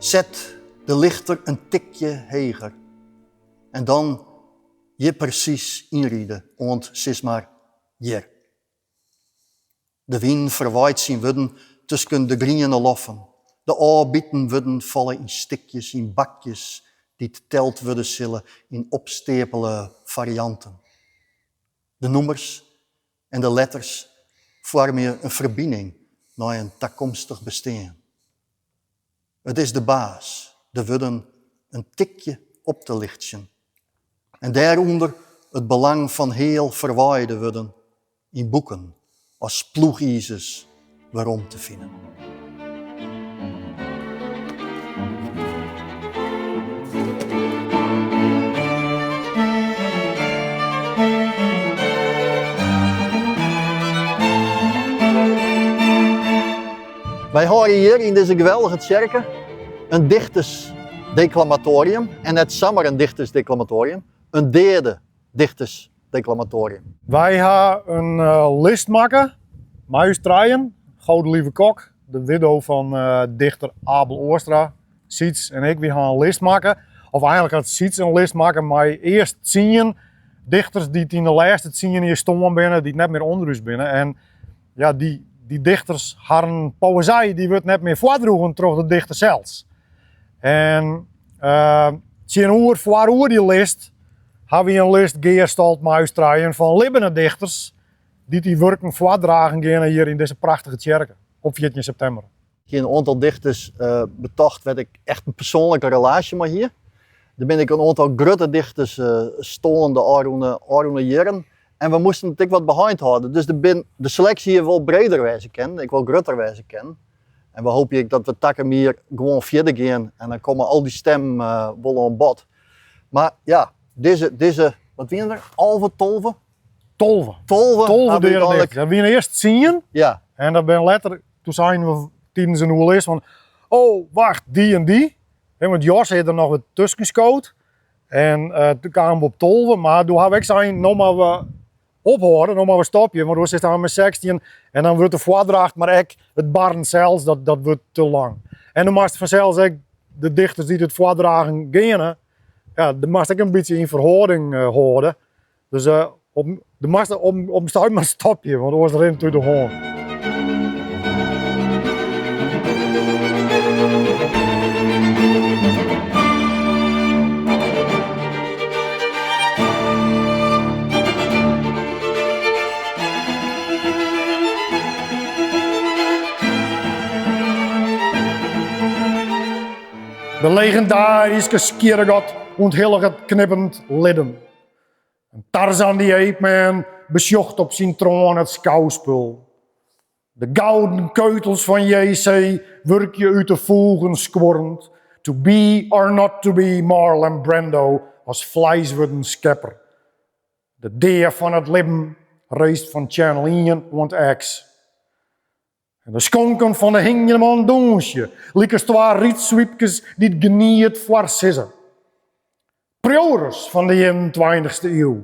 Set de lichter in tikje heger en dan hjir presys ynride oant sis mar hjir. De wyn ferwaait syn wurden tusken de griene loffen. De ôfbiten wurden falle yn stikjes, yn bakjes dy't teld wurde sille yn opsteapele farianten. De nûmers en de letters foarmje in ferbining nei in takomstich bestean. It is de baas de wurden in tikje op te lichtsjen en dêrûnder it belang fan heal ferwaaide wurden yn boeken as ploechizers werom te finen. Wy hâlde hjir yn dizze geweldige tsjerke in dichtersdeklamatorium en net samar in dichtersdeklamatorium, in deade dichtersdeklamatorium. Wy ha in list makke mei ús trijen, Godelieve Kok, de widdo fan dichter Abel Oostra, Syts en ik, wy ha in list makke, of eigenlik hat Syts in list makke mei earst tsien dichters dy't yn de lêste tsien jier stoarn binne, dy't net mear ûnder ús binne. En ja, dy, dy dichters, harren poëzij, dy wurdt net mear foardroegen troch de dichter sels. En uh, tsjinoer, foaroer dy list, ha wy in list gearstald mei ús trijen fan libbene dichters dy't dy wurken foardragen geane hjir yn dizze prachtige tsjerke op 14 septimber. Ik hie in oantal dichters uh, betocht wêr't ik echt in persoanlike relaasje mei hie. Der binne ek in oantal grutte dichters uh, stoarn de ôfrûne, ôfrûne jierren. En we moasten it ek wat beheind hâlde. Dus de, bin, de seleksje hie wol breder wêze kinnen, ek wol grutter wêze kinnen. En we hoopje ek dat we takom jier gewoan fierder gean en dan komme al dy stemmen uh, wol oan bod. Mar ja, dizze, dizze wat wiene der? 11, 12? 12. 12, 12 deade Dat wiene earst 10. Ja. En dat bin letter, toen seinen we tidens in oerlis fan, oh wacht, dy en dy. Want Jos hat der noch wat tusken skood. En uh, toen kamen we op 12, mar doe ha we ek sein, no moatte we ophâlde, no moatte we stopje, want oars sit dan mei 16 en dan wurdt de foardracht, mar ek it barren sels, dat, dat wurdt te lang. En dan moatst fansels ek de dichters dy't it foardragen geane, ja, dêr moatst ek in bytsje yn ferhâlding uh, hâlde. Dus uh, op, der moatst op, op in stuit mar stopje, want oars rint it út de hân. De legendaryske skjirregat ûnthilliget knippend lidden. En Tarzan the Ape Man besjocht op syn troan it skouspul. De gouden keutels fan JC wurkje út de foegen skuorrend. To be or not to be Marlon Brando as fleiswurden skepper. De dea fan it libben reist fan Channel ien oant X. En de skonken fan de hingjende man dûnsje, lykas twa rydsswypkes dy't geniet foarsizze. Priuwers fan de ienentweintichste iuw,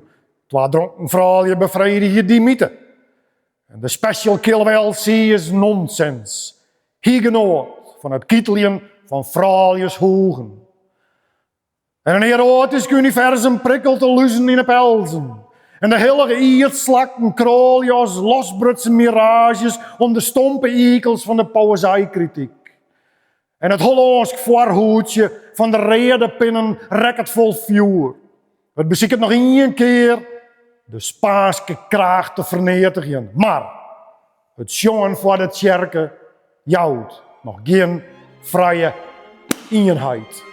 twa dronken froulju befredigje dy myte. En de special killer LC is nonsens. Hy genoat fan it kiteljen fan frouljus hoegen. En in eroatysk universum prikkelt de luzen yn 'e pelzen. En de hillige ierdslakken krôlje as losbrutsen miraazjes om de stompe ikels fan de poëzijkrityk. En it Hollânsk foarhûdsje fan de reade pinnen rekket fol fjoer. It besiket noch ien kear de Spaanske kraach te ferneatigjen, mar it sjongen foar de tsjerke jout noch gjin frije ienheid.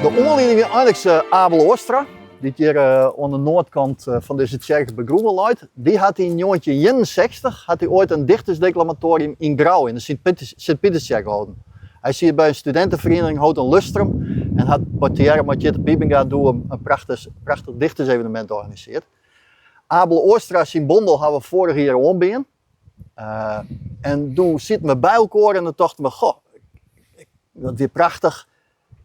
De oanlieding wie eigenlik Abel Oostra, dy't hjir oan de noardkant fan dizze tsjerke begroeven leit. Dy hat yn 1961 hat hy oait in dichtersdeklamatorium yn Grou yn de Sint-Piterstsjerke holden. Hy siet by in studinteferiening hold in lustrum en hat tegearre mei Tjitte Piebenga doe in prachtich, prachtich dichtersevenemint organisearre. Abel Oostra syn bondel ha we foarich jier oanbean. Uh, en doe sieten we by elkoar en dan tochten we, goh, dat wie prachtich,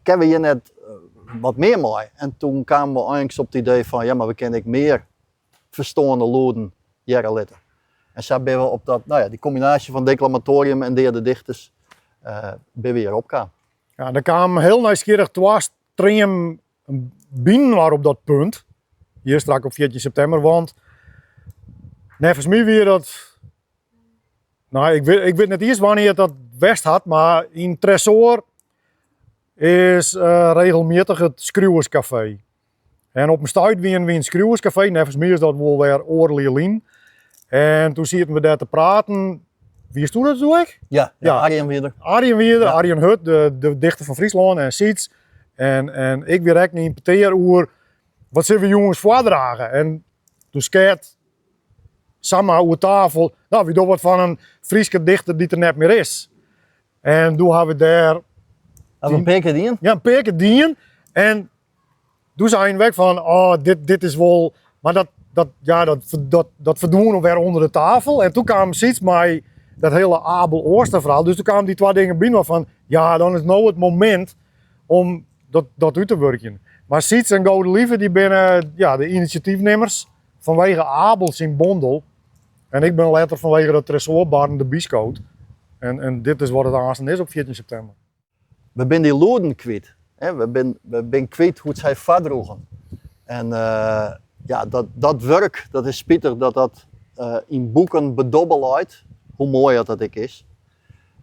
kinne we hjir net eh, wat mear mei? En toen kamen we eins op it idee fan, ja, mar we kinne ek mear ferstoarne lûden hearre litte. En sa binne we op dat, no ja, dy kombinaasje fan deklamatorium en deade dichters, uh, binne we hjir opkaam. Ja, der kaam hiel nijsgjirrich twa streamen byinoar op dat punt. Hjir strak op 14 septimber, want neffens my wie dat Nou, ik wit net iens wannear't dat west hat, mar yn Tresoar is uh, regelmjittich it skriuwerskafee. En op in stuit wienen we yn it skriuwerskafee, neffens my is dat wol wer oardel jier lyn. En toen sieten we dêr te praten. Wiesto dat doe ek? Ja, ja, Arjen wie der. Arjen wie der, Arjen Hut, de dichter fan Fryslân en Syts. En ik wie ek yn petear oer wat sille we jûns foardrage. En toen skeat samar oer tafel, no, wy dogge wat fan in Fryske dichter dy't der net mear is. En doe ha we dêr... Ha we in pear kear dien? Ja, in pear kear dien. En doe seinen we ek fan, oh, dit is wol... Mar dat, dat, ja, dat, dat, dat ferdwûn wer ûnder de tafel. En toen kaam Syts mei dat hiele Abel Oostra ferhaal. Dus toen kamen dy twa dingen byinoar fan, ja, dan is no it momint om dat, dat út te wurkjen. Mar Syts en Godelieve, dy binne ja, de inisjatyfnimmers fanwege Abel syn bondel. En ik bin letter fanwege dat Tresoarbarren derby skood. En dit is wat it aansten is op 14 septimber. We binne dy lûden kwyt. We binne we bin kwyt hoe't sy foardroegen. En uh, ja, dat, dat wurk, dat is spitich dat dat uh, yn boeken bedobbe leit, hoe moai dat dat ek is.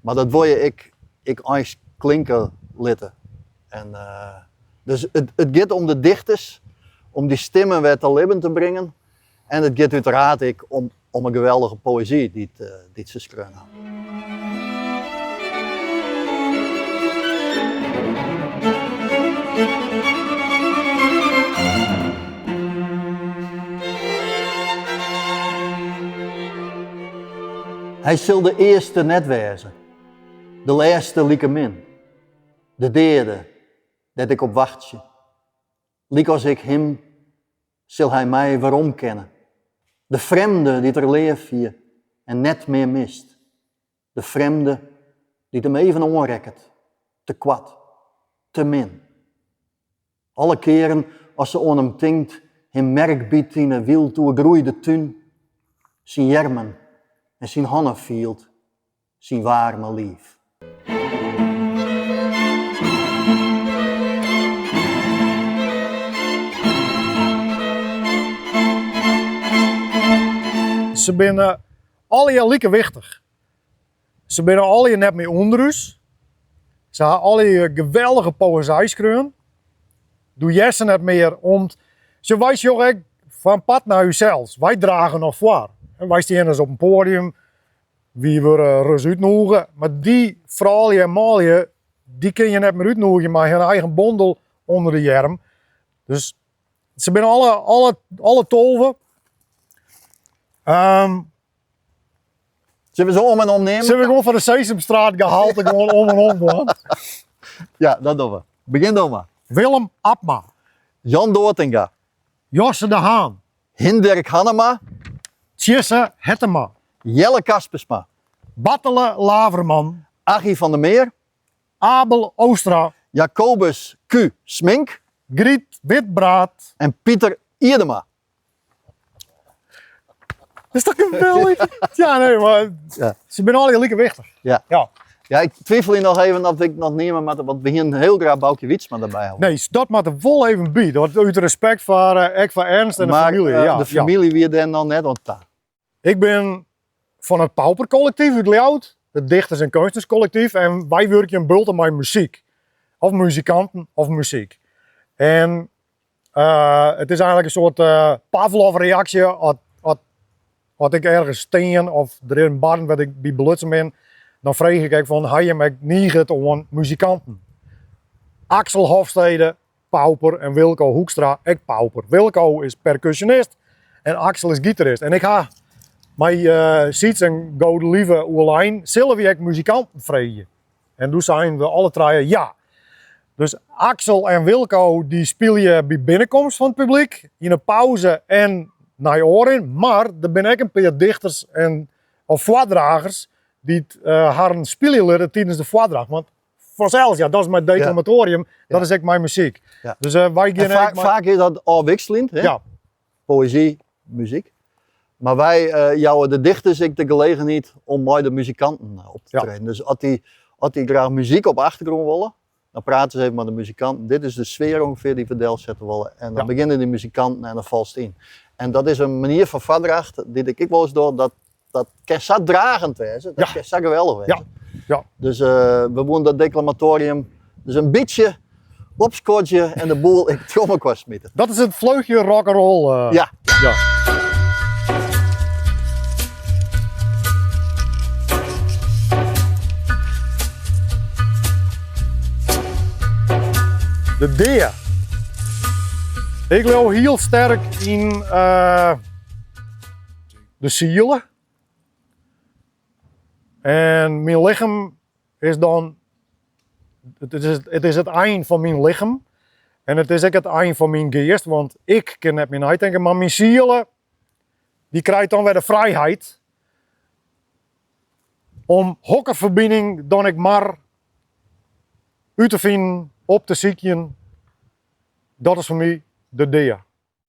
Mar dat wol je ek, ek eins klinke litte. En, uh, dus it, it giet om de dichters, om dy stimmen wer ta libben te bringen. En it giet úteraard ek om, om in geweldige poëzy dy't, uh, dy't se skreaun ha. Hy sil de earste net wêze, de lêste likemin, de deade dêr't ik op wachtsje. Lykas ik him sil hy my weromkenne, de frjemde dy't er leaf hie en net mear mist, de frjemde dy't him even oanrekket, te koart, te min. Alle kearen as se oan him tinkt, him merkbyt yn 'e wyld oergroeide tún, syn earmen en syn hannen fielt, syn waarme liif. Se binne allegear like wichtich. Se binne allegear net mear ûnder ús. Se ha allegear geweldige poëzij skreaun. Doe hearst se net mear om't se wy sjogge ek foar in part nei ússels. Wy drage noch foar. Wy stean ris op in poadium, wy wurde ris útnûge, mar dy froulju en manlju dy kin je net mear útnûgje mei hun eigen bondel ûnder de earm. Dus se binne alle, alle, alle 12. Sille we se om en om neame? Sille we gewoan foar de Sesamstraat gehalte gewoan om en om dwaan? Ja, dat dogge we. Begjin do mar. Willem Abma. Jan Doortinga. Josse de Haan. Hinderk Hannema. Tjisse Hettema. Jelle Kaspersma. Bartele Laverman. Aggie van der Meer. Abel Oostra. Jacobus Q. Smink. Griet Witbraad. En Pieter Iedema. Is toch geweldig? Ja, nee, mar Ja. se binne allegear like wichtich. Ja. Ja. Ja, ik twivelje noch even oft ik noch neame moat, want we hienen hiel graach Baukje Wytsma derby hân. Nee, dat moat der wol even by. Dat út respekt foar, eh, ek foar Ernst en de Maar famylje. eh, Ja, de ja. famylje wie dêr noch net oan ta. Ik bin fan it Pauperkollektyf út Ljouwert, it dichters- en keunstnerskollektyf, en wy wurkje in bulte mei muzyk. Of muzikanten of muzyk. En eh, it is eigenlik in soart eh, Pavlov-reaksje as, as, as ik ergens stean of der is in barren wêr't ik by belutsen bin, dan freegje ik ek fan, ha jim ek niget oan muzikanten? Axel Hofstede, Pauper en Wilco Hoekstra ek Pauper. Wilco is perkussionist en Axel is gitarist. En ik ha mei uh, Syts en Godelieve oerlein, sille wy ek muzikanten freegje. En doe seinen we alle trije ja. Dus Axel en Wilco dy spylje by binnenkomst fan it publyk, yn 'e pauze en nei ôfrin. Mar der binne ek in pear dichters en of foardragers dy't harren spylje litte tidens de foardracht. Want fansels, ja, dat is mei declamatorium, dat is ek mei muzyk. Dus wy gean faak, faak is dat ôfwikseljend, hè? Ja. Poëzy, muzyk. Mar wy jouwe de dichters ek de gelegenheid om mei de muzikanten op te treden. Dus as dy, as dy graach muzyk op achtergrûn wolle, dan prate se even mei de muzikanten. Dit is de sfear ûngefear dy't we delsette wolle. En dan begjinne dy muzikanten en dan falst yn. En dat is in manier fan foardracht dy't ik ek wolris doch, dat, dat kin sa dragend wêze, dat kin sa geweldich wêze. Dus we woene dat declamatorium dus in bytsje opskodzje en de boel ek troch mekoar smite. Dat is it fleuchje rock'n'roll. Ja. Ja. De dea. Ik leau hiel sterk yn de siele. En myn lichem is dan, it is it ein fan myn lichem en it is ek it ein fan myn geast, want ik kin net mear neitinke, mar myn siele dy krijt dan wer de frijheid om hokker ferbining dan ek mar út te finen, op te sykjen. Dat is foar my de dea.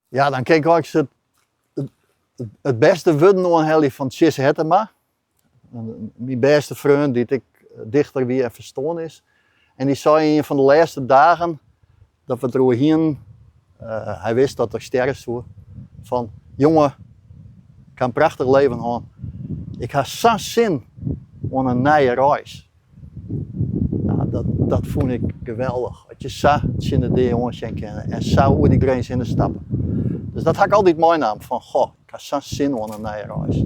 Ja, dan kin ik eins it bêste wurden oanhelje fan Tsjisse Hettema. Myn bêste freon, dy't ek dichter wie en ferstoarn is. En dy sei yn ien fan de lêste dagen dat we it deroer hienen, hy wist dat er stjerre soe, fan jonge, ik ha in prachtich leven hân, ik ha sa'n sin oan in nije reis. No, dat, dat fûn ik geweldich. As je sa tsjin de dea oansjen kinne en sa oer dy grins hinne stappe. Dus dat ha ik altyd meinaam fan, goh, ik ha sa'n sin oan in nije reis.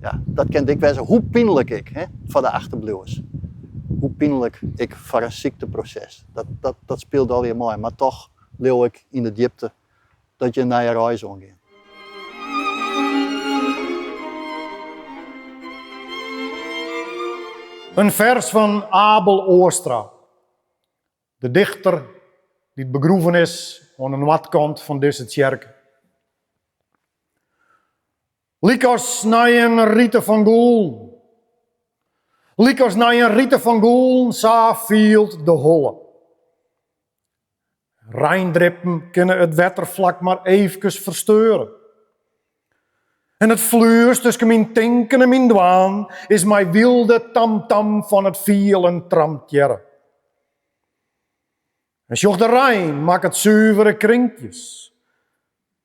Ja, dat kin ek wêze, hoe pynlik ek, hè, foar de achterbliuwers. Hoe pynlik ek foar in sykteproses. Dat, dat, dat spilet allegear mei, mar toch leau ik yn de djipte dat je in nije reis oangean. In fers fan Abel Oostra, de dichter dy't begroeven is oan de noardkant fan dizze tsjerke. Lykas nei in rite fan gûlen. Lykas nei in rite fan gûlen, sa fielt de holle. Reindrippen kinne it wetterflak mar eefkes fersteure. En it flues tusken myn tinken en myn dwaan is mei wylde tamtam fan it fielen tramtearre. En sjoch de rein makket suvere krinkjes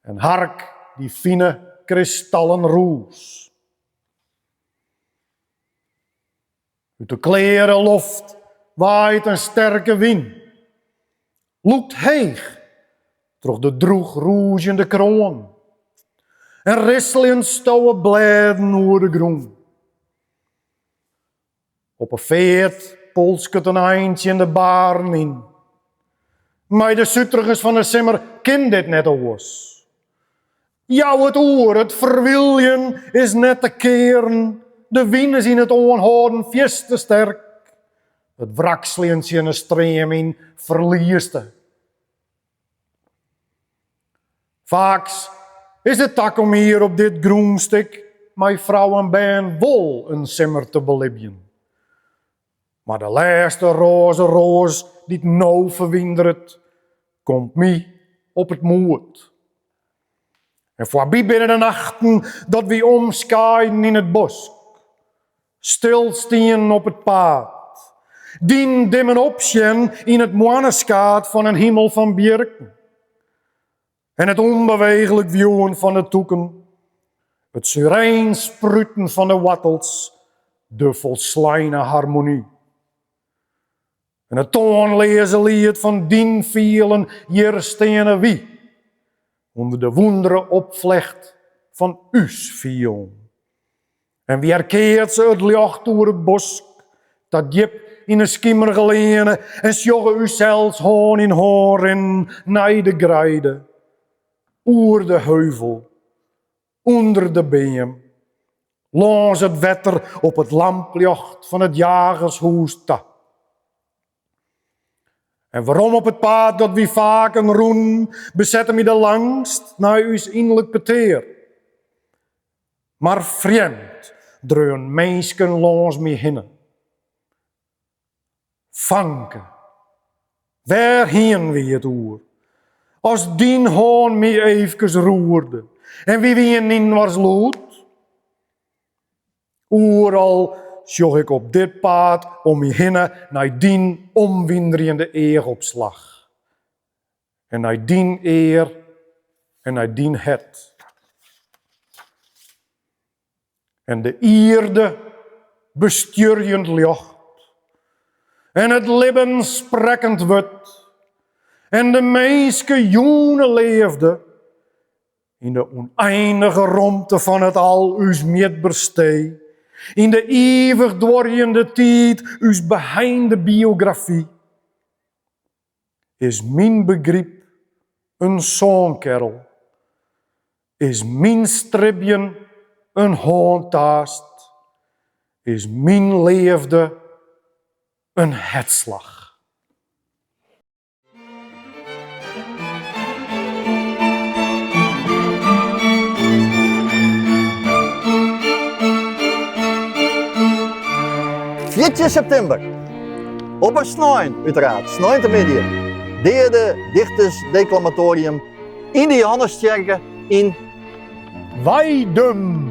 en hark dy fine kristallen rûs. Ut de kleare loft waait in sterke wyn, lûkt heech troch de drûch rûzjende kroanen en risseljend stowe blêden oer de grûn. Op 'e feart polsket in ein tsjin de baren yn. Mei de suterigens fan 'e simmer kin dit net oars. Jou it oer, it ferwyljen is net te kearen, de wyn is yn it oanhâlden fierste sterk, it wrakseljen tsjin 'e stream yn ferlieste. Faaks is it takom jier op dit grûnstik mei frou en bern wol in simmer te belibjen. Mar de lêste rôze roas dy't no ferwinderet, komt my op it moed. En foarby binne de nachten dat wy omskaaiden yn it bosk, stilstienen op it paad, dyn dimmen opsjen yn it moanneskaad fan in himel fan bjirken. En it ûnbeweechlik wiuwen fan de tûken, it sereen spruten fan de woartels, de folsleine harmony. En it toanleaze liet fan dyn fielen, hjir steane wy, ûnder de wûndere opflecht fan ús fielen. En wjerkeatse it ljocht oer it bosk ta djip yn 'e skimerige leane en sjogge ússels hân yn hân rinnen nei de greide, oer de heuvel, ûnder de beam, lâns it wetter op it lampljocht fan it jagershûs ta. En werom op it paad dat wy faken rûnen, besette my de langst nei ús ynlik petear. Mar frjemd dreaunen minsken lâns my hinne. Fanke, wêr hienen wy it oer? As dyn hân my eefkes roerde en wy wienen yn inoars lûd? Oeral sjoch ik op dit paad om my hinne nei dyn omwynderjende eachopslach. En nei dyn ear en nei dyn hert. En de ierde bestjurjend ljocht. En it libben sprekkend wurd. En de minske jûne leafde. Yn de ûneinige romte fan it al ús mjitber stee, yn de ivich duorjende tiid ús beheinde biografy, is myn begryp in sânkerrel, is myn stribjen in hântaast, is myn leafde in hertslach. 14 septimber. Op in snein, uiteraard, sneintemiddei. Deade Dichtersdeklamatorium yn de Johannestsjerke yn Weidum.